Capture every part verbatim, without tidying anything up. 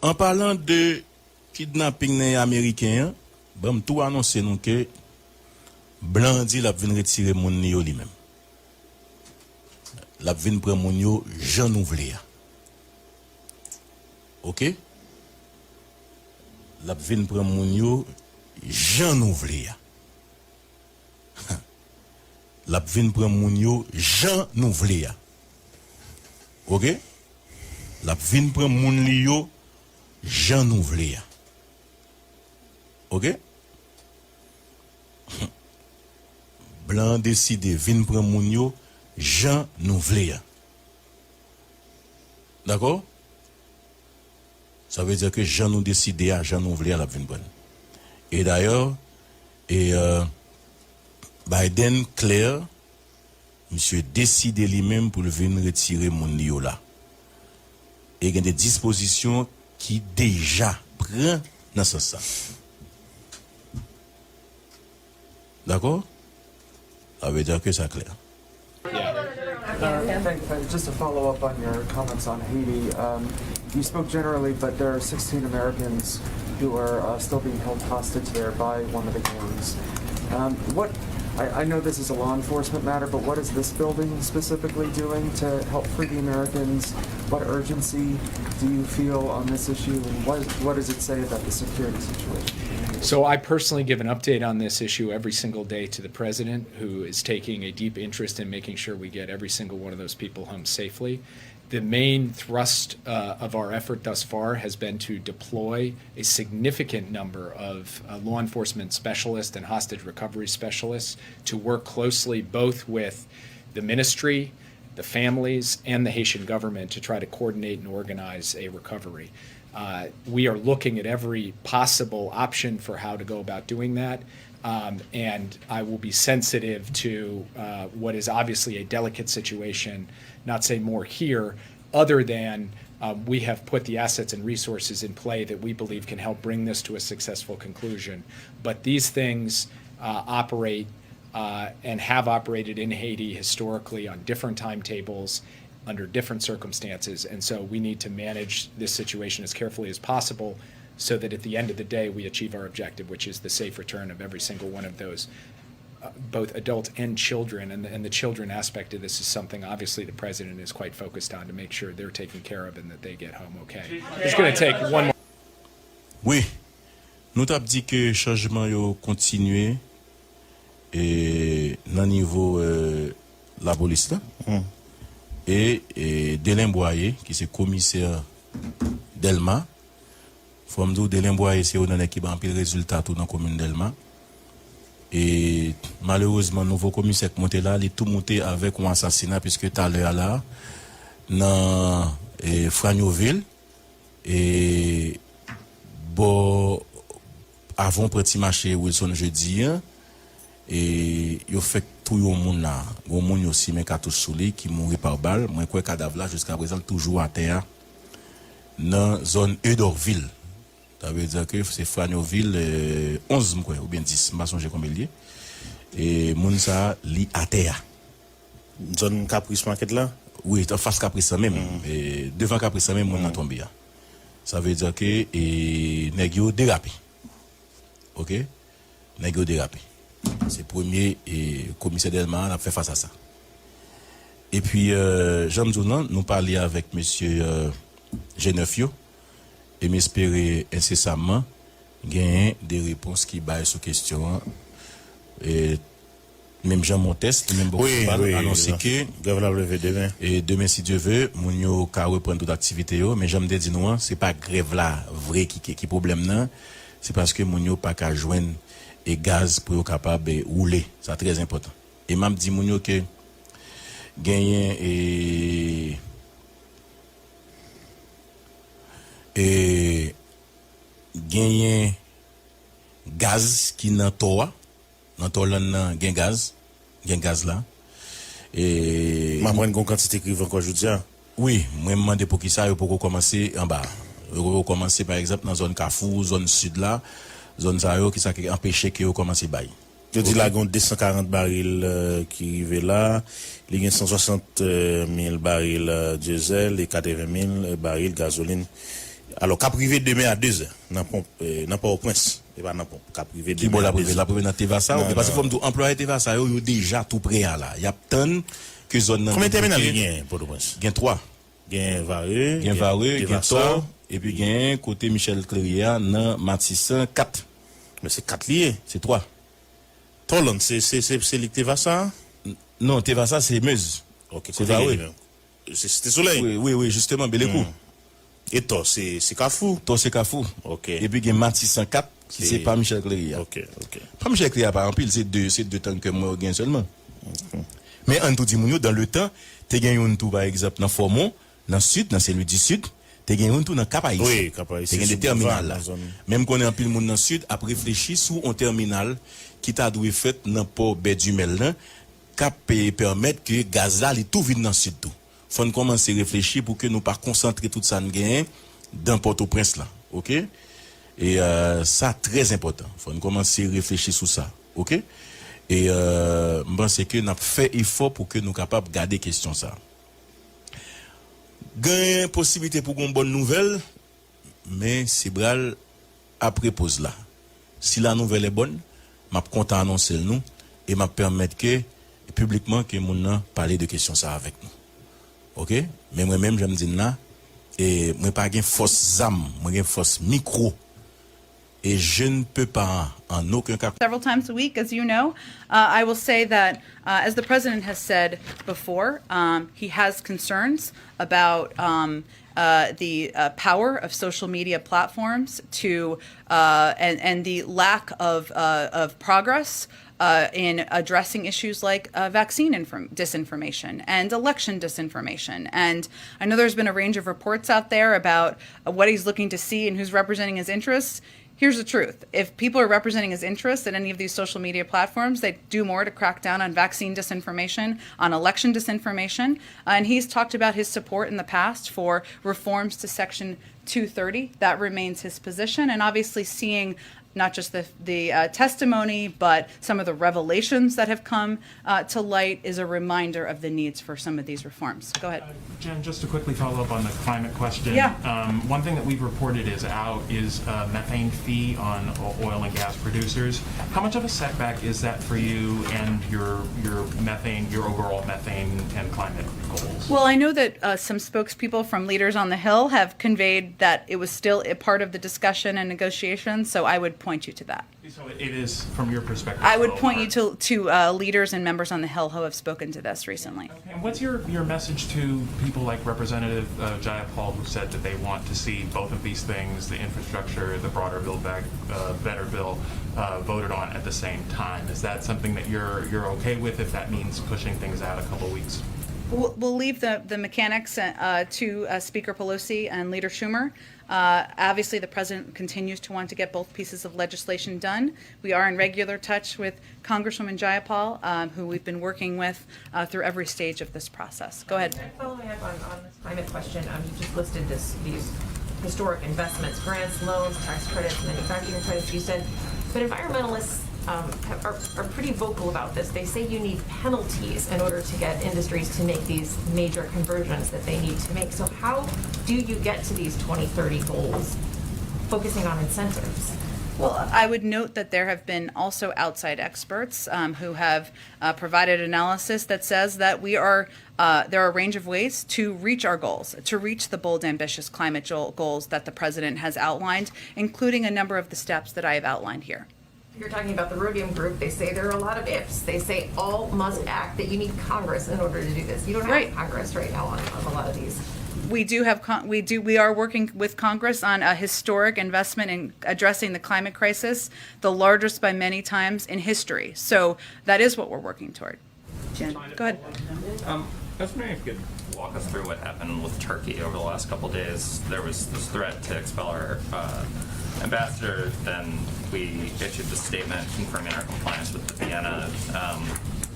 An palan de kidnaping nan ameriken an, ban m tou anonse nou ke blan an di l ap vin retire moun li yo li menm. L ap vin pran moun yo jan nou vle a. Oke? L ap vin pran moun yo jan nou vle a. L ap vin pran moun yo jan nou vle a. Oke? L ap vin pran moun li yo jan nou vle a. Oke? Blan an deside vin pran moun yo jan nou vle a. Dakò? Sa vle di ke jan nou deside a, jan nou vle a, l ap vin pran. E dayè, e, euh, Biden klè, misye deside li menm pou l vin retire moun li yo la. E gen de dispozisyon ki deja pran nan sans sa. Dakò? Sa vle di ke sa klè. Uh, thank- uh, just to follow up on your comments on Haiti, um, you spoke generally, but there are sixteen Americans who are uh, still being held hostage there by one of the gangs. Um, what I, I know this is a law enforcement matter, but what is this building specifically doing to help free the Americans? What urgency do you feel on this issue, and what, what does it say about the security situation? So I personally give an update on this issue every single day to the president, who is taking a deep interest in making sure we get every single one of those people home safely. The main thrust uh, of our effort thus far has been to deploy a significant number of uh, law enforcement specialists and hostage recovery specialists to work closely both with the ministry, the families, and the Haitian government to try to coordinate and organize a recovery. Uh, we are looking at every possible option for how to go about doing that. Um, and I will be sensitive to uh, what is obviously a delicate situation, not say more here, other than um, we have put the assets and resources in play that we believe can help bring this to a successful conclusion. But these things uh, operate uh, and have operated in Haiti historically on different timetables under different circumstances. And so we need to manage this situation as carefully as possible so that at the end of the day we achieve our objective, which is the safe return of every single one of those, uh, both adults and children. And the, and the children aspect of this is something obviously the president is quite focused on to make sure they're taken care of and that they get home okay. It's going to take one more. Wi, nou t ap di ke chanjman yo kontinye e, nan nivo e, lapolis la. E, e Delen Bwaye, ki se komisè Dèlma, fò m di w, Delen Bwaye se youn nan nèg ki bay anpil rezilta tou nan komin Dèlma. E malerezman, nouvo komisè k monte la, li tou moute avèk yon asasina, piske talè a la, nan e, Franyovil, e bò avan w pran ti mache Wilson Jeudy an, e yo fèk touye yon moun la. Yon moun yo simen katouch sou li ki mouri pa bal. Mwen kwè kadav la jiska prezan l toujou atè a nan zòn Edorvil. Sa vle di ke se Franyovil e, onz, m kwè, oubyen dis, m pa sonje konbyen l ye. E moun sa a, li atè a. Zòn Kapris Makèt la? Wi, anfas Kapris lan menm. E, devan Kapris lan menm, moun nan tonbe a. Sa vle di ke e, nèg yo derape. Oke? Nèg yo derape. Se premye e, komisè Dèlma an ap fè fas a sa. Epi, e, jan m di w nan, nou pale avèk mesye e, G nèf yo, e m espere ensesamman genyen de repons ki bay sou kesyon an. E, menm jan Montès, li menm bò kote pa l, anonse ke grèv la ap leve demen. E demen, si Dye ve, moun yo ka reprann tout aktivite yo. Men jan m te di nou an, se pa grèv la vre ki, ki, ki pwoblèm nan. Se paske moun yo pa ka jwenn e gaz pou yo kapab e, woule. Sa trè enpòtan. E m ap di moun yo ke genyen e, e genyen gaz ki nan tò a. Nan tò lann nan gen gaz. Gen gaz la. E, M aprann gen yon kantite k rive ankò jodi a. Wi, mwen m mande poukisa yo poko kòmanse anba a. Yo poko kòmanse, pa egzanp, nan zòn Kafou, zòn sid la, zòn sa yo, kisa ki anpeche ke yo kòmanse bay. Yo di la gen yon de san karant baril e, ki rive la. Li gen san swasant mil baril e, dyezèl e katreven mil baril gazolin. Alò, k ap rive demen a de zè nan ponp, eh, nan Pòtoprens. E pa nan ponp. K ap rive demen a de zè. Ki bò l ap rive? L ap rive nan Tevasa? Oke, paske fò m di w, anplwaye Tevasa yo, yo deja tou prè a la. Y ap tann ke zòn nan debloke. Konbyen tèminal ki genyen Pòtoprens? Gen twa. Gen Vare, gen Vare, gen Tò, epi gen kote Michel Clery a nan Matisan kat. Men se kat li ye. Se twa. Tòland, se, se, se, se li k te Vasa a? Non, Tevasa se Mez. Ok, se kote Vare. Se Site Solèy? Wi, wi, wi, jisteman, Belekou. E Tò, se, se Kafou? Tò se Kafou. Ok. Epi gen Matisan kat, ki se pa Michel Clery a. Ok, ok. Pa Michel Clery a pa anpil, se de, se de tank ke mwen gen sèlman. Men ann tou di moun yo, dans le temps, te gen youn tou, pa egzanp, nan Fòmon, nan Sid, nan Sen Lwi di Sid, te gen youn tou nan Kap Ayisyen. Wi, Kap Ayisyen. Te gen de tèminal la. Men m konnen anpil moun nan Sid ap reflechi sou yon tèminal ki ta dwe fèt nan pò Bè di Mèl lan, k ap, eh, pèmèt ke gaz la, li tou vin nan Sid tou. Fò n kòmanse reflechi pou ke nou pa konsantre tout sa n genyen dan Pòtoprens lan, oke? E, euh, sa trè enpòtan. Fò n kòmanse reflechi sou sa, oke? E, euh, m panse ke n ap fè efò pou ke nou kapab gade kesyon sa. Gen posiblite pou gen yon bòn nouvèl, men se pral apre poz la. Si la nouvèl è bòn, m ap kontan anonse l nou e m ap pèmèt ke piblikman ke moun nan pale de kesyon sa avèk nou. Oke? Men mwen menm, jan m di n la, e mwen pa gen fòs zam, mwen gen fòs mikwo. Et je ne peux pas, en aucun cas. Several times a week, as you know. Uh, I will say that, uh, as the president has said before, um, he has concerns about, um, uh, the, uh, power of social media platforms to, uh, and, and the lack of, uh, of progress, uh, in addressing issues like, uh, vaccine inform- disinformation and election disinformation. And I know there's been a range of reports out there about, uh, what he's looking to see and who's representing his interests. Here's the truth. If people are representing his interests in any of these social media platforms, they do more to crack down on vaccine disinformation, on election disinformation. Uh, and he's talked about his support in the past for reforms to Section two thirty. That remains his position. And obviously, seeing not just the, the, uh, testimony, but some of the revelations that have come, uh, to light is a reminder of the needs for some of these reforms. Go ahead. Uh, Jen, just to quickly follow up on the climate question. Yeah. Um, one thing that we've reported is out is a methane fee on o- oil and gas producers. How much of a setback is that for you and your, your methane, your overall methane and climate goals? Well, I know that, uh, some spokespeople from Leaders on the Hill have conveyed that it was still a part of the discussion and negotiation, so I would point you to that. So it is, from your perspective, I would point you to, to, uh, leaders and members on the Hill who have spoken to this recently. And what's your, your message to people like Representative, uh, Jayapal, who said that they want to see both of these things, the infrastructure, the broader Build Back, uh, Better bill, uh, voted on at the same time? Is that something that you're, you're okay with if that means pushing things out a couple weeks? We'll, we'll leave the, the mechanics, uh, to, uh, Speaker Pelosi and Leader Schumer. Uh, obviously, the president continues to want to get both pieces of legislation done. We are in regular touch with Congresswoman Jayapal, um, who we've been working with, uh, through every stage of this process. Go ahead. Following up on, on this climate question, um, you just listed this, these historic investments, grants, loans, tax credits, manufacturing credits. You said, but environmentalists, um, have- are, are pretty vocal about this. They say you need penalties in order to get industries to make these major conversions that they need to make. So how do you get to these twenty thirty goals focusing on incentives? Well, I would note that there have been also outside experts, um, who have, uh, provided analysis that says that we are, uh, there are a range of ways to reach our goals, to reach the bold, ambitious climate jo- goals that the president has outlined, including a number of the steps that I have outlined here. You're talking about the Rhodium Group. They say there are a lot of ifs. They say all must act, that you need Congress in order to do this. You don't have Congress right now on, on a lot of these. We do have, con- we do, we are working with Congress on a historic investment in addressing the climate crisis, the largest by many times in history. So that is what we're working toward. Jen, go ahead. Um, I was wondering if you could walk us through what happened with Turkey over the last couple of days. There was this threat to expel our uh, ambassador. Then we issued the statement confirming our compliance with the Vienna um,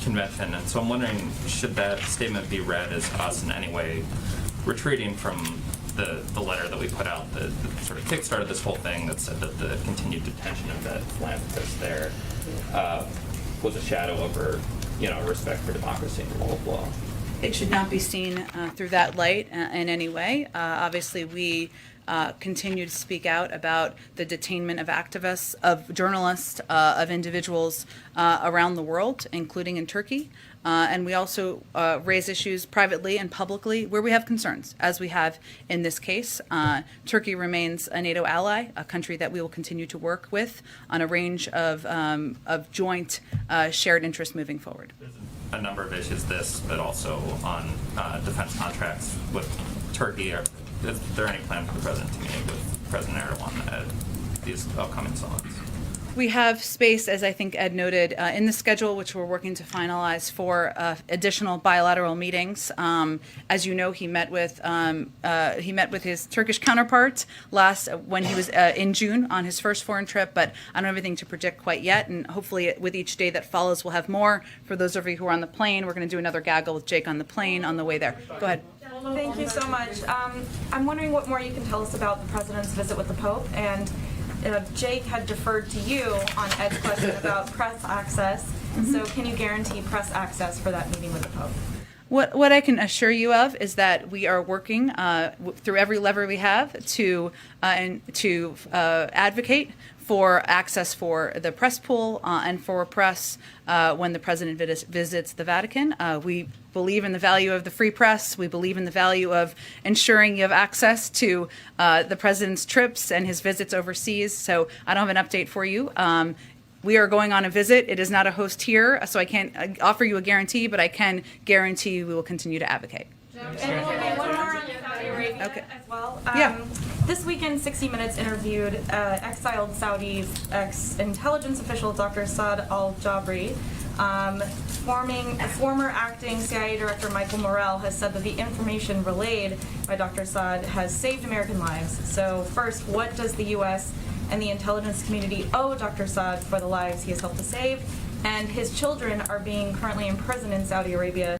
Convention. And so I'm wondering, should that statement be read as us in any way retreating from the, the letter that we put out that, that sort of kickstarted this whole thing that said that the continued detention of that philanthropist there uh, was a shadow over, you know, respect for democracy and the rule of law? It should not be seen uh, through that light uh, in any way. Uh, obviously, we uh, continue to speak out about the detainment of activists, of journalists, uh, of individuals uh, around the world, including in Turkey. Uh, and we also uh, raise issues privately and publicly where we have concerns, as we have in this case. Uh, Turkey remains a NATO ally, a country that we will continue to work with on a range of, um, of joint uh, shared interests moving forward. A number of issues, this, but also on uh, defense contracts with Turkey. Are, is there any plan for the president to meet with President Erdogan at these upcoming summits? We have space, as I think Ed noted, uh, in the schedule, which we're working to finalize for uh, additional bilateral meetings. Um, as you know, he met with um, uh, he met with his Turkish counterpart last uh, when he was uh, in June on his first foreign trip, but I don't have anything to project quite yet. And hopefully, with each day that follows, we'll have more. For those of you who are on the plane, we're going to do another gaggle with Jake on the plane on the way there. Go ahead. Thank you so much. Um, I'm wondering what more you can tell us about the president's visit with the Pope. And uh, Jake had deferred to you on Ed's question about press access. So, can you guarantee press access for that meeting with the Pope? What, what I can assure you of is that we are working uh, w- through every lever we have to uh, and to uh, advocate for access for the press pool uh, and for press uh, when the president vis- visits the Vatican. Uh, we believe in the value of the free press. We believe in the value of ensuring you have access to uh, the president's trips and his visits overseas. So I don't have an update for you. Um, we are going on a visit. It is not a host here, so I can't uh, offer you a guarantee, but I can guarantee we will continue to advocate. And one more on Saudi Arabia Okay. as well. Yeah. Um, this weekend, sixty Minutes interviewed uh, exiled Saudi ex intelligence official Doctor Saad al Jabri. Um, forming, former acting C I A director Michael Morrell has said that the information relayed by Doctor Saad has saved American lives. So, first, what does the U S and the intelligence community owe Doctor Saad for the lives he has helped to save? And his children are being currently imprisoned in Saudi Arabia